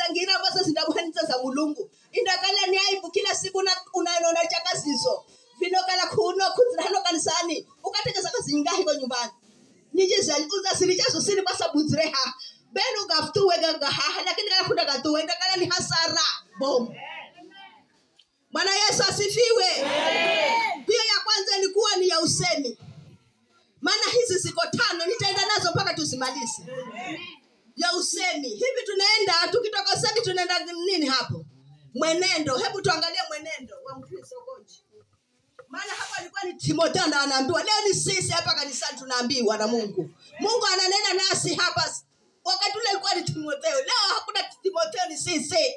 Zangira ambazo zinabuhaniza za Mulungu. Indakala ni aibu kila siku unaona chakazizo. Vinokala kuno kuzirano kanisani. Ukategeza kazi nyingahi kwa nyumbani. Nije za sirichazo siri basa buzireha. Benu gaftuwe gagaha lakini kala kuna gatuwe indakala ni hasara. Boom. Bwana Yesu asifiwe. Hiyo ya kwanza ilikuwa ni ya usemi. Maana hizi ziko 5 nitaenda nazo mpaka tusimalize. Ya usemi. Hivi tunaenda tukitoka usemi tunaenda nini hapo? Mwenendo. Hebu tuangalie mwenendo wa Mkristo ukoje. Maana hapa alikuwa ni Timotheo ndo anaambiwa. Leo ni sisi hapa kanisani tunaambiwa na Mungu. Mungu ananena nasi hapa. Wakati ule alikuwa ni Timotheo. Leo hakuna Timotheo, ni sisi.